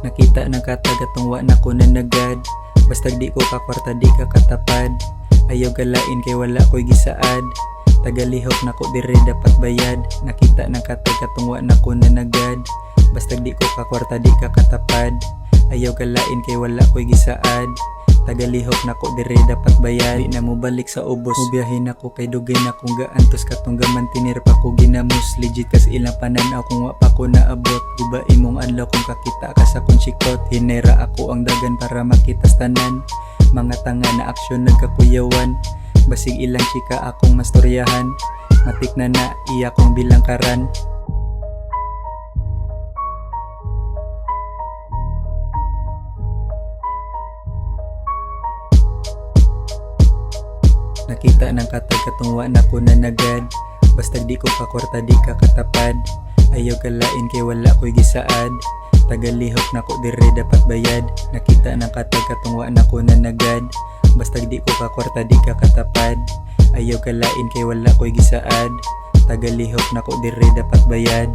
Nakita ng katag atong wa na ko nanagad. Bastag di ko kakwarta, di ka katapad. Ayaw galain kay wala ko'y gisaad. Tagalihok nako dire dapat bayad. Nakita ng katag atong wa na ko nanagad. Bastag di ko kakwarta, di ka katapad. Ayaw galain kay wala ko'y gisaad. Tagalihok nako dire dapat bayad. Di na mo balik sa ubos. Mubiyahe nako kay dugay na kong gaantos, katong gamantinir pa ko ginamos. Legit kas ilang pananaw kung wa pa ko naabot. Guba imong adlaw kung kakita ka sa kong sikot. Hinera ako ang dagan para makita tanan. Mga tanga na aksyon nagkakuyawan. Basig ilang chika akong mastoryahan. Matik na na iya kong bilangkaran. Nakita ng katag katong wa na ko nanagad. Bastag di ko kakwarta, di ka katapad. Ayaw galain kay wala ko'y gisaad. Tagalihok nako dire dapat bayad. Nakita ng katag katong wa na ko nanagad. Bastag di ko kakwarta, di ka katapad. Ayaw galain kay wala ko'y gisaad. Tagalihok nako dire dapat bayad.